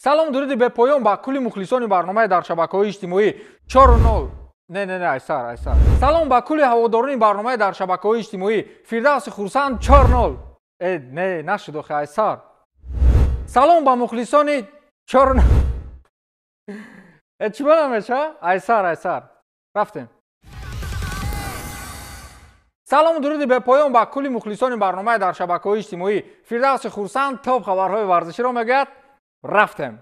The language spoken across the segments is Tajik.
Салом, дуруди бепоён ба кулли мухлисони барномаи дар шабакаҳои иҷтимоӣ. 4-0. Не, не, не, айсар, айсар. Салом ба кулли ҳаводорони барномаи дар шабакаҳои иҷтимоӣ. Фирдавси Хурсанд 4-0. Э, не, нашуд охи, айсар. Салом ба мухлисони 4-0. Э, чӣ ба намеша? Айсар, айсар. Рафтем. Салому дуруди бепоён ба кулли мухлисони барномаи дар шабакаҳои иҷтимоӣ. Фирдавси Хурсанд топ хабарҳои варзиширо мегӯяд. Рафтем.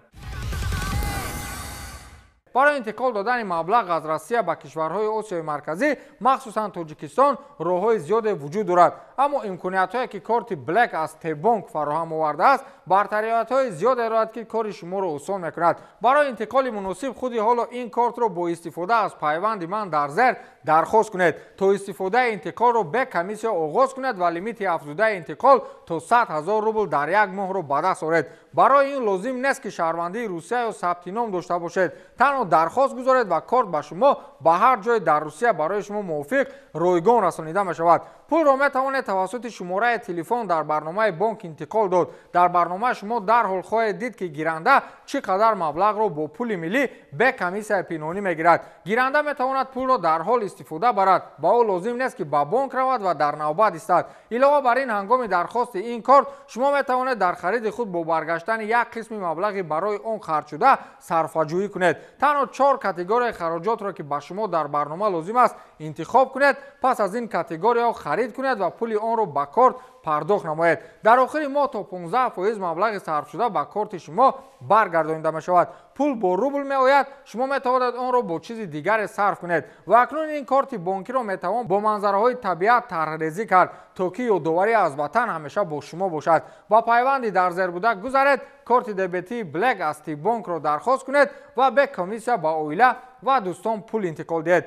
Барои интиқол додани маблағ аз Россия ба кишварҳои Осиёи Марказӣ, махсусан Тоҷикистон, роҳҳои зиёде вуҷуд дорад. Аммо имкониятҳое, ки корти Black аз Т-Бонк фароҳам овардааст, бартариятҳои зиёде дорад, ки кори шуморо осон мекунад. Барои интиқоли муносиб худи ҳоло ин кортро бо истифода аз пайванди ман дар зер дархост кунед, то истифодаи интиқолро бе комиссия оғоз кунед ва лимити афзудаи интиқол то 100 000 рубл дар як моҳро ба даст оред. Барои ин лозим нест, ки шаҳрвандии Русия ё сабти ном дошта бошед. Танҳо дархост гузоред ва корт ба шумо ба ҳар ҷое дар Русия барои шумо мувофиқ ройгон расонида мешавад. Пулро метавонед тавассути шумораи телефон дар барномаи бонк интиқол дод. Дар барнома шумо дарҳол хоҳед дид, ки гиранда чӣ қадар маблағро бо пули миллӣ бе комиссияи пинҳонӣ мегирад. Гиранда метавонад пулро дарҳол истифода барад. Ба ӯ лозим нест, ки ба бонк равад ва дар навбат истад. Илова бар ин, ҳангоми дархости ин корт шумо метавонед дар хариди худ бо баргаштани як қисми маблағи барои он харҷшуда сарфаҷӯӣ кунед. Танҳо 4 категорияи хароҷотро, ки ба шумо дар барнома лозим аст, интихоб кунед. Пас аз ин категорияҳо харид кунед ва пули онро ба корт пардохт намоед. Дар охири моҳ то 15% маблағи сарфшуда ба корти шумо баргардонида мешавад. Пул бо рубл меояд, шумо метавонед онро бо чизи дигаре сарф кунед. Ва акнун ин корти бонкиро метавон бо манзараҳои табиат тарҳрезӣ кард, то ки ёдоварӣ аз ватан ҳамеша бо шумо бошад. Ба пайванди дар зер буда гузаред, корти дебетии Black аз Т-Бонкро дархост кунед ва бе комиссия ба оила ва дӯстон пул интиқол диҳед.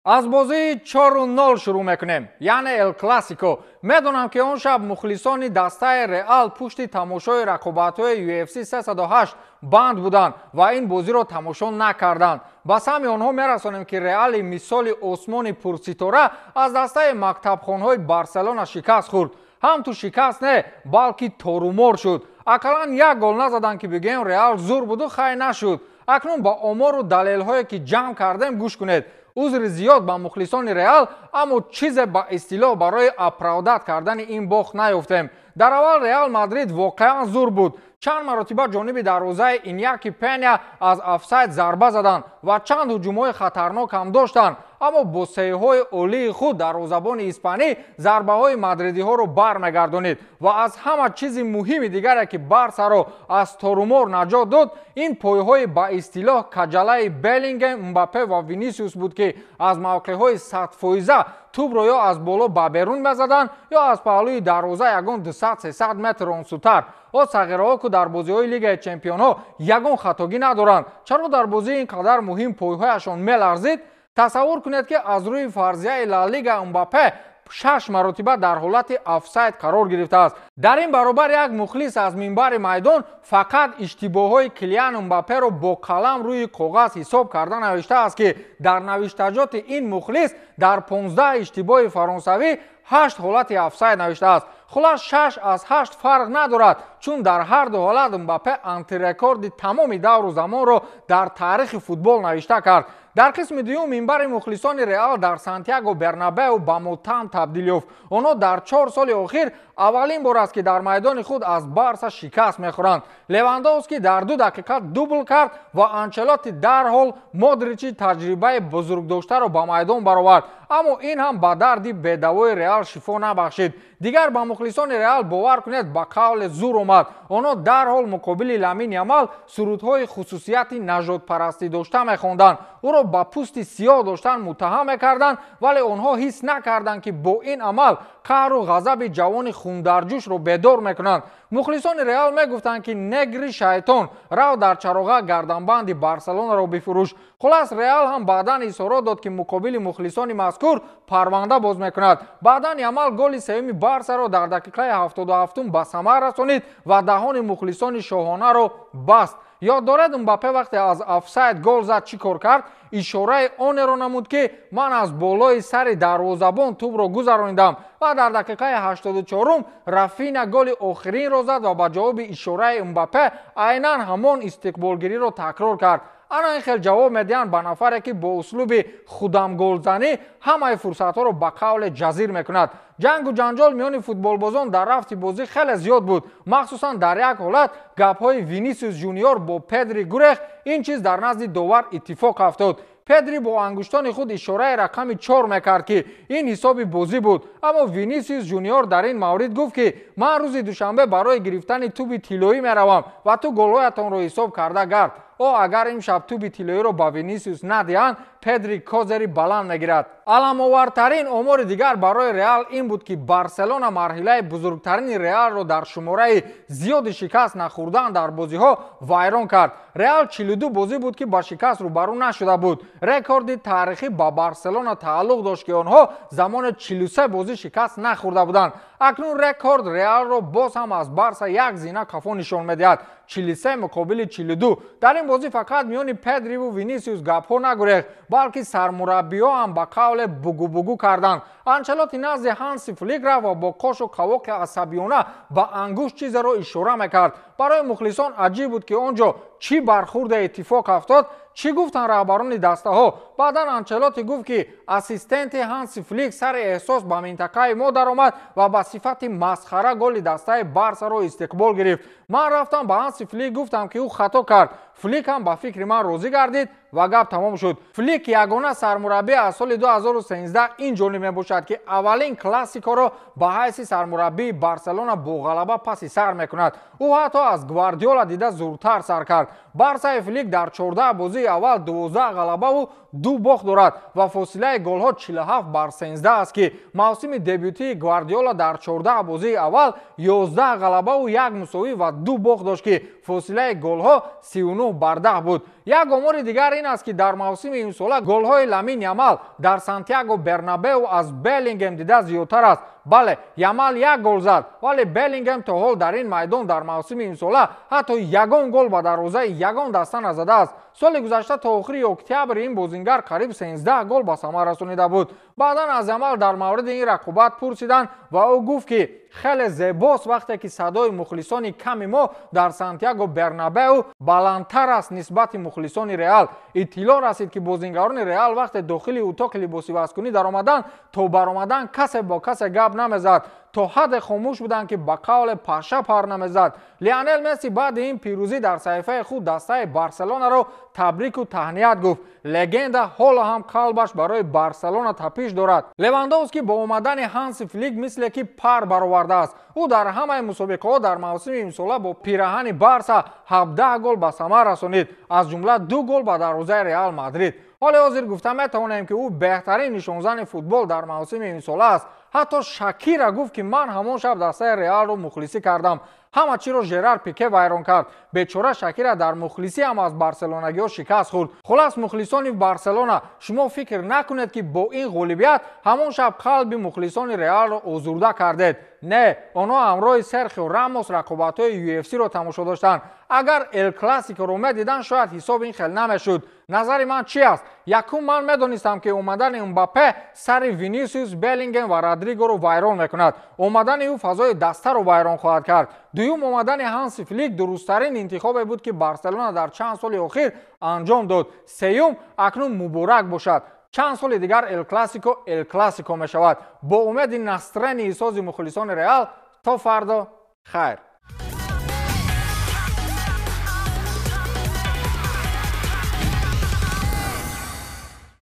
Аз бозии 4-0 шурӯъ мекунем, яъне Эл Классико. Медонам, ки он шаб мухлисони дастаи Реал пушти тамошои рақобатҳои UFC 308 банд буданд ва ин бозиро тамошо накарданд. Ба самъи онҳо мерасонем, ки Реали мисоли осмони пурситора аз дастаи мактабхонҳои Барселона шикаст хӯрд. Ҳам ту шикаст не, балки торумор шуд. Ақаллан як гол назаданд, ки бигӯем Реал зур буду хай нашуд. Акнун ба омору далелҳое, ки ҷамъ кардем, гӯш кунед. Узри зиёд ба мухлисони Реал, аммо чизе ба истилоҳ барои оправдать кардани ин бохт наёфтем. Дар аввал Реал Мадрид воқеан зур буд. Чанд маротиба ҷониби дарвозаи Иньяки Пеня аз офсайд зарба заданд ва чанд ҳуҷумҳои хатарнок ҳам доштанд, аммо бо сейвҳои олии худ дарвозабони испанӣ зарбаҳои мадридиҳоро бармегардонид. Ва аз ҳама чизи муҳими дигаре, ки Барсаро аз торумор наҷот дод, ин пойҳои ба истилоҳ каҷалаи Беллингем, Мбаппе ва Винисиус буд, ки аз мавқеъҳои 100% тӯбро ё аз боло ба берун мезаданд, ё аз паҳлӯи дарвоза ягон 200-300 метр онсӯтар. О сағираҳо ку дар бозиҳои Лигаи чемпионҳо ягон хатогӣ надоранд. Чаро дар бозии ин қадар муҳим пойҳояшон меларзид? Тасаввур кунед, ки аз рӯи фарзияи Ла Лига Мбаппе 6 маротиба дар ҳолати офсайд қарор гирифтааст. Дар ин баробар як мухлис аз минбари майдон фақат иштибоҳҳои Килиан Мбапперо бо қалам рӯи коғаз ҳисоб карда навиштааст, ки дар навиштаҷоти ин мухлис дар 15 иштибоҳи фаронсавӣ 8 ҳолати офсайд навиштааст. Хулас, 6 аз 8 фарқ надорад, чун дар ҳар ду ҳолат Мбаппе антирекорди тамоми давру замонро дар таърихи футбол навишта кард. Дар қисми дуюм минбари мухлисони Реал дар Сантьяго Бернабеу ба мотам табдил ёфт. Онҳо дар 4 соли охир аввалин бор аст, ки дар майдони худ аз Барса шикаст мехӯранд. Левандовски дар 2 дақиқа дубл кард ва Анчелотти дарҳол Модричи таҷрибаи бузургдоштаро ба майдон баровард. Аммо ин ҳам ба дарди бедавои Реал шифо набахшид. Дигар ба мухлисони Реал бовар кунед, ба қавле зур омад. Онҳо дарҳол муқобили Ламин Ямал сурудҳои хусусияти нажодпарастӣ дошта мехонданд. Ӯро ба пӯсти сиёҳ доштан муттаҳам мекарданд, вале онҳо ҳис накарданд, ки бо ин амал қаҳру ғазаби ҷавони хундарҷӯшро бедор мекунанд. Мухлисони Реал мегуфтанд, ки негри шайтон, рав дар чароға гарданбанди Барселонаро бифурӯш. Хулас, Реал ҳам баъдан изҳорот дод, ки муқобили мухлисони мазкур парванда боз мекунад. Баъдан Ямал голи сеюми Барсаро дар дақиқаи 77-ум ба самар расонид ва даҳони мухлисони шоҳонаро баст. Ёд доред, Мбаппе вақте аз офсайд гол зад, чӣ кор кард? Ишораи онеро намуд, ки ман аз болои сари дарвозабон тӯбро гузаронидам. Ва дар дақиқаи 84-ум Рафина голи охиринро зад ва ба ҷавоби ишораи Мбаппе айнан ҳамон истиқболгириро такрор кард. Ана ин хел ҷавоб медиҳанд ба нафаре, ки бо услуби худамголзанӣ ҳамаи фурсатҳоро ба қавле ҷазир мекунад. Ҷангу ҷанҷол миёни футболбозон дар рафти бозӣ хеле зиёд буд. Махсусан дар як ҳолат гапҳои Винисиус Жуниор бо Педри гурехт. Ин чиз дар назди довар иттифоқ афтод. Педри бо ангуштони худ ишораи рақами 4 мекард, ки ин ҳисоби бозӣ буд. Аммо Винисиус Жуниор дар ин маврид гуфт, ки ман рӯзи душанбе барои гирифтани тӯби тиллоӣ меравам ва ту голҳоятонро ҳисоб карда гард. О, агар имшаб тӯби тиллоиро ба Винисиус надиҳанд, Педри козери баланд мегирад. Аламовартарин омори дигар барои Реал ин буд, ки Барселона марҳилаи бузургтарини Реалро дар шумораи зиёди шикаст нахӯрдан дар бозиҳо вайрон кард. Реал 42 бозӣ буд, ки ба шикаст рӯбарӯ нашуда буд. Рекорди таърихӣ ба Барселона тааллуқ дошт, ки онҳо замони 43 бозӣ шикаст нахӯрда буданд. Акнун рекорд Реалро боз ҳам аз Барса як зина қафо нишон медиҳад: 43 муқобили 42. Дар ин бозӣ фақат миёни Педриву Винисиус гапҳо нагурехт, балки сармураббиҳо ҳам ба қавле бугубугу карданд. Анчелоти назди Ҳанси Флик рафт ва бо қошу қавоқи асабиёна ба ангушт чизеро ишора мекард. Барои мухлисон аҷиб буд, ки он ҷо чӣ бархурде иттифоқ афтод, чӣ гуфтанд раҳбарони дастаҳо. Баъдан Анчелоти гуфт, ки ассистенти Ҳанси Флик сари эҳсос ба минтақаи мо даромад ва ба сифати масхара голи дастаи Барсаро истиқбол гирифт. Ман рафтам, ба Ҳанси Флик гуфтам, ки ӯ хато кард. Флик ҳам ба фикри ман розӣ гардид ва гап тамом шуд. Флик ягона сармураббӣ аз соли 2013 ин ҷониб мебошад, ки аввалин классикоро ба ҳайси сармураббии Барселона бо ғалаба паси сар мекунад. Ӯ ҳатто аз Гвардиола дида зуртар сар кард. Барсаи Флик дар 14 бозии аввал 12 ғалабаву 2 бохт дорад ва фосилаи голҳо 47 бар 13 аст, ки мавсими дебютии Гвардиола дар 14 бозии аввал 11 ғалабаву як мусовӣ ва 2 бохт дошт, ки фосилаи голҳо 39 бар 10 буд. Як омори дигар ин аст, ки дар мавсими имсола голҳои Ламин Ямал дар Сантьяго Бернабеу аз Беллингем дида зиёдтар аст. Бале, Ямал як гол зад, вале Беллингем то ҳол дар ин майдон дар мавсими имсола ҳатто ягон гол ба дарвозаи ягон даста назадааст. Соли гузашта то охири октябр ин бозингар қариб 13 гол ба самар расонида буд. Баъдан аз Ямал дар мавриди ин рақобат пурсиданд ва ӯ гуфт, ки хеле зебост, вақте ки садои мухлисони ками мо дар Сантьяго Бернабеу баландтар аст нисбати мухлисони Реал. Иттилоъ расид, ки бозингарони Реал вақте дохили утоқи либосивазкунӣ даромаданд, то баромадан касе бо касе гап намезад, то ҳадде хомӯш буданд, ки ба қавле паша пар намезад. Лионел Месси баъди ин пирӯзӣ дар саҳифаи худ дастаи Барселонаро табрику таҳният гуфт. Легенда ҳоло ҳам қалбаш барои Барселона тапиш дорад. Левандовски бо омадани Ҳанси Флик мисле ки пар баровардааст. Ӯ дар ҳамаи мусобиқаҳо дар мавсими имсола бо пираҳани Барса 17 гол ба самар расонид, аз ҷумла 2 гол ба дарвозаи Реал Мадрид. Ҳоли ҳозир гуфта метавонем, ки ӯ беҳтарин нишонзани футбол дар мавсими имсола аст. Ҳатто Шакира гуфт, ки ман ҳамон шаб дастаи Реалро мухлисӣ кардам. Ҳама чиро Жерар Пике вайрон кард. Бечора Шакира дар мухлисӣ ҳам аз барселонагиҳо шикаст хӯрд. Хулас, мухлисони Барселона, шумо фикр накунед, ки бо ин ғолибият ҳамон шаб қалби мухлисони Реалро озурда кардед. Не, онҳо ҳамроҳи Серхио Рамос рақобатҳои UFC-ро тамошо доштанд. Агар Эл Классикоро медиданд, шояд ҳисоб ин хел намешуд. Назари ман чи аст? Якум, ман медонистам, ки омадани Мбаппе сари Винисиус, Беллингем ва Родригоро вайрон мекунад. Омадани ӯ фазои дастаро вайрон хоҳад кард. Дуюм, омадани Ҳанси Флик дурусттарин интихобе буд, ки Барселона дар чанд соли охир анҷом дод. Сеюм, акнун муборак бошад, чанд соли дигар Эл Классико Эл Классико мешавад. Бо умеди настроение сози мухлисони Реал, то фардо, хайр.